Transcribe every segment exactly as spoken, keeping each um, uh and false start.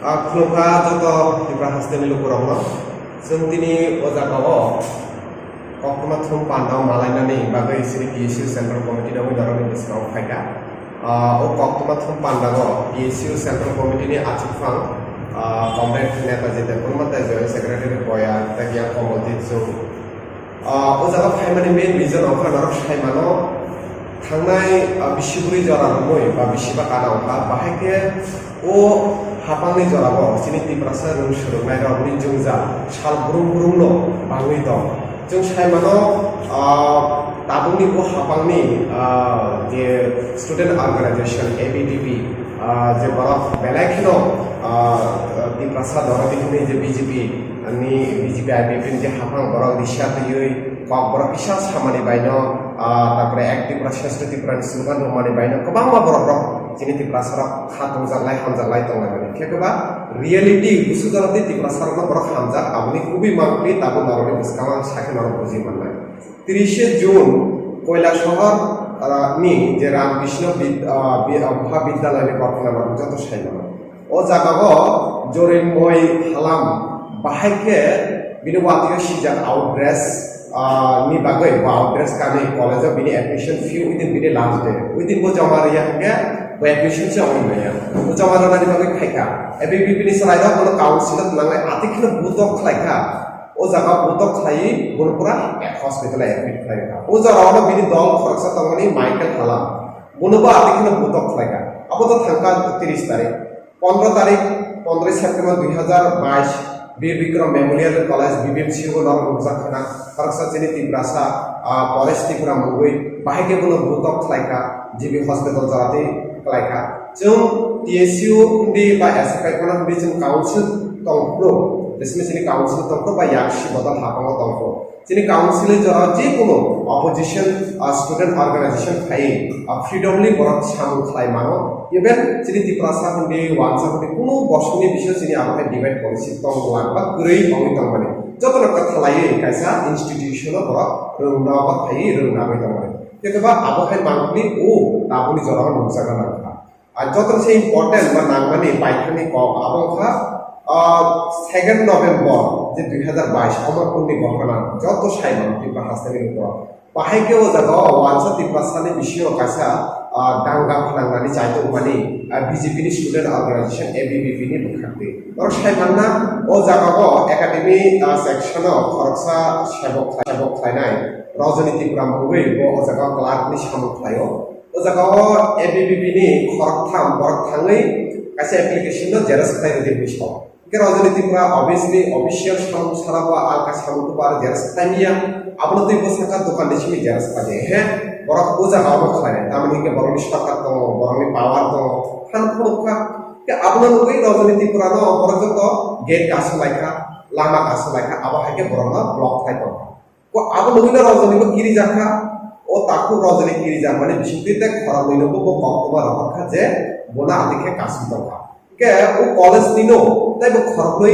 Ah, khulumkha joto Tripura hasteni lukurokno. Chwng tini o jagao koktwma thum panda malainani bagwi chini T S U Central Committee ni norokni bwskango phaikha. Ah, o koktwma thum pandao T S U Central Committee ni achukphang, ah, Comrade Netaji Debbarma tei Joint Secretary Boya tei Biang Komoldeep Chwng. Ah, o jaga phaimani main reason wngkha norok saimano thangnai, ah, bisi bwrwi jora romwi ba bisi ba kana wngkha, bahai khe o hapangni jorao chini Tiprasa rwng swrwngnairokni jwngjal sal brum brumno bangwi tong. Chwng saimano, ah, tabukni o hapangni, ah, je student organization A B V P, ah, je borok belai kheno, ah, Tiprasa dorodi hwnwi je B J P ni, B J P I P F ni je hapang borok risa twiwi kok borok kisa samani baino, ah, tarpore Ek Tripura Shreshtha Tripura ni slogan rwmani baino kwbangma borok rok chini Tiprasa rok kha tongjaklai hamjaklai tonglaimani. Khe kwba reality busu jorodi Tiprasa rokno borok hamjak, aboni kubui mangpili tabuk norokni bwskango ang sakhe norok buji mannai. Trishe June Koilasahar, ah, ni je Ramkrishna Bid-, ah, Bi-, ah, Mahabidyalaya ni koktwma norok joto saimano. O jagao Jorinmoi Halam bahai khe bini watio sijak outdress, ah, ni bagwi bo outdress kanwi college o bini admission fee within bini last day. Within bo joma rwya hwnkhe bo admission se wngwi manya. Bo joma rwnani bagwi phaikha. A B V P ni chwrairok bono council o twnangnai atwi kheno butok khlaikha. O jaga butok khlaiwi bono pura hospital o admit khlaikha. O jora o bini dol khoroksa tongmani Michael Halam. Bono bo atwi kheno butok khlaikha. Abo to thangkha tris tarik. Pondro tarik, pondroi September dui hazar bais, Bir Bikram Memorial College, B B M C o norok rwngjakha na, khoroksa chini Tiprasa, ah, Paresh Tripura mungwi, bahai khe bono butok khlaikha, G B hospital joratwi khlaikha. Chwng T S U hwnwi ba S F I phano hwnwi chwng council tongphuru, bising chini council tongphuru ba yaksi bodol hapango tongphuru. Chini council ni jora je kono opposition, ah, student organization khai, ah, freedomly borok samung khlai mano. Even chini Tiprasa hwnwi wansa hwnwi kono bosongni bisingo chini abo hai divide policy tong lang ba kwrwi wngwi tongmani. Jotono kwthalaiwi kaisa institution o borok rwngna ba phaiwi rwngna bai tongmani. Khe ba abo hai mangpili o tabukni jora o nukjakna nangkha. Ar joto se important ba nangmani paithakni kok abo wngkha, ah, second November je dui hazar bais Amarpurni ghotona joto saimano Tripura hasteni lukurok. Bahai khe o jaga o wansa Tiprasani bisingo kaisa, ah, danga phnangnani chaitokmani, ah, B J P ni student organization A B V P ni bwkhaktwi. Norok saimanna o jaga o academy, ah, section o khoroksa sebok khlai-, sebok khlainai Rajani Tripura mungwi bo o jaga o clerk ni samung khlaio. O jaga o A B V P ni khoroktham borok thangwi kaisa application no xerox khlai rwdi hinwi sao. Hwnkhe Rajani Tripura obviously official samung sara ba alka samung tubu aro xerox khlai manya. Abono twi bwsakha dokan ni simi xerox khlai di. He, borok o jaga o khlai. Tamoni hwnkhe borokni sarkar tongo, borokni power tongo. Han phunukha. Hwnkhe abono nugwi Rajani Tripura no borok joto gate kasu laikha, lama kasu laikha. Abo hai khe borokno block khlai tongkha. Ko abo nugwino Rajani bo kirijakha, o takhuk Rajani kirijakmani bisingtwi tei khoroknwino bo koktwma rohorkha je bono atwi khe kasui tongkha. Hwnkhe o college nino tei bo khoroknwi,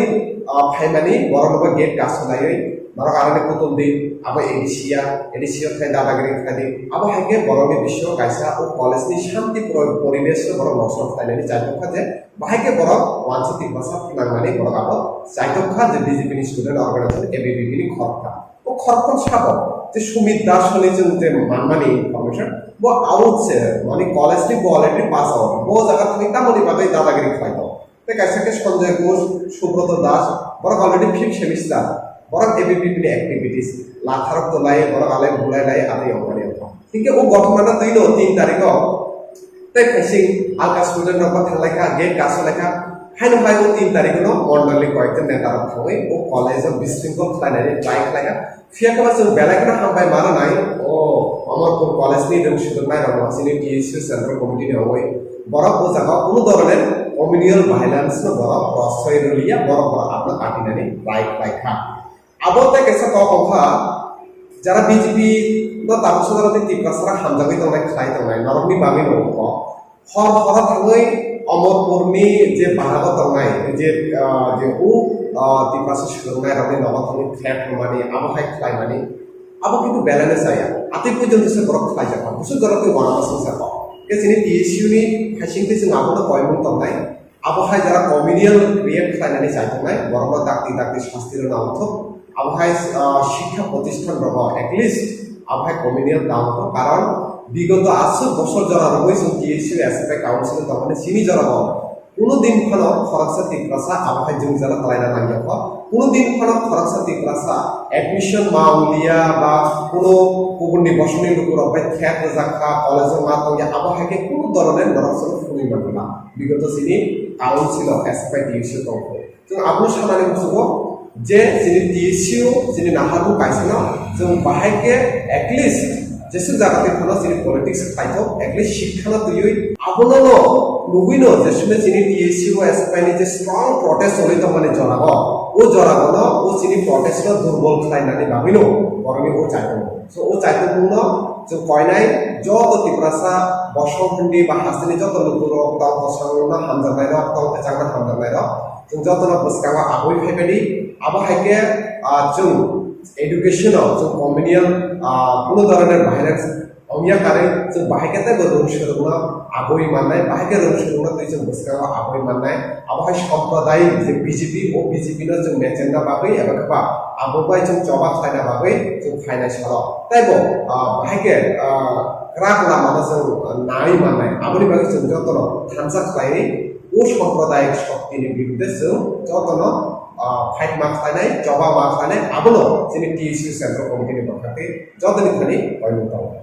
ah, phaimani borokno bo gate kasu laiwi borok aroni kutung di, abo A D C ya, A D C o thai dadagiri khlai di, abo hai khe borokni bisingo kaisa o college ni shanti poro-, poribesh no borok nosto khlainani chai tongkha je bahai khe borok wansa Tiprasa phnangmani borok abo chai tongkha je B J P ni student organization A B V P ni khoroktham. O khoroktham sabo je Sumit Das hwnwi chwng je manmani information, bo out se, mani college ni bo already pass out, bo jaga thangwi tamoni bagwi dadagiri khlai tong. Tei kaisa khe Sanjay Ghosh, Subroto Das, borok already fifth semester, borok A B V P ni activities, latharok to lai, borok alai bulai lai, atwi ongmani wngkha. Hinkhe o ghotona no twino tin tarikh o tei khaising alka student rok bo thanglai kha, gate kasu lai kha. Haino hai o tin tarikh no mondol ni koyekta neta rok thangwi o college o bisingtwi khlainani try khlai kha. Phiya khe ba chwng belai kheno hambai ma rwnai, o Amarpur college ni rwng swrwngnai rok no chini T S U central committee ni hwnwi borok o jaga o kunu dhoroner communal violence no borok prosroi rwliya, borok borok abono katinani try khlai kha. Abo tei kaisa kok wngkha, jara B J P no tabuk sodaro tei Tiprasa rok hamjagwi tongnai, khlai tongnai, norokni bagwi no wngkha. Hor horo thangwi Amarpurni je barago tongnai, je, ah, je u, ah, Tiprasa swrwngnai rokni nogo thangwi threat rwmani, abo hai khlaimani, abo kintu belai no chaya. Atwi poito se borok khlaijakma, busu jorok twi uanama swngchar kok. Khe chini T S U ni haising twi chwng abono koimung tongnai. Abo hai jara communal react khlainani chaitongnai, borokno dakti dakti sasti rwna wngthok. Abo hai, ah, shikha protisthan rogo at least abo hai communal da wngthok, karon bigoto aswk bosor jora rwgwi chwng T S U S F I council tongmani sini jorao kuno din phano khoroksa Tiprasa abo hai jwngjalo kwlaina nangya kho. Kuno din phano khoroksa Tiprasa admission ma wngya ba kuno kubunni bosongni lukurok bai thek rwjak kha, college-o ma tongya, abo hai khe kuno dhoroner norok chwng phunui manla. Bigoto chini council-o S F I T S U tongkho. Chwng abono sanani muchungo je chini T S U, chini naharmung kaisano chwng bahai khe at least jeswk jaga twi phano chini politics khlaithok, at least shikkha no twiwi abono no nugwi no jeswk chini T S U S F I ni je strong protest choli tongmani jorao, o jorao no o chini protest no durbol khlainani bagwi no borokni o chaitongo. So o chaitongo no chwng koinai joto Tiprasa bosong hindi ba hasteni joto lukurok tong bosong no hamjaknai rok tong kwchangno hamjaknai rok chwng jotono bwskango abui phaibaidi, abo hai khe, ah, chwng education-o chwng communal, ah, kuno dhoroner bahai ongya karwi chwng bahai khe teibo rwng swrwngno abui mannai, bahai khe rwng swrwngno twi chwng bwskango abui mannai, abo hai sampradayik je B J P, o B J P no chwng mechenna bagwi eba khe ba abo bai chwng choba khlaina bagwi chwng phainai salo. Teibo, ah, bahai khe, ah, kwrak lamano chwng nai mannai, aboni bagwi chwng jotono thansa khlaiwi o sampradayik shoktini birudde chwng jotono, ah, fight ma khlainai, choba ma khlainai, abono chini T S U Central Committee ni bwkhak twi jotoni thani koimung tongo.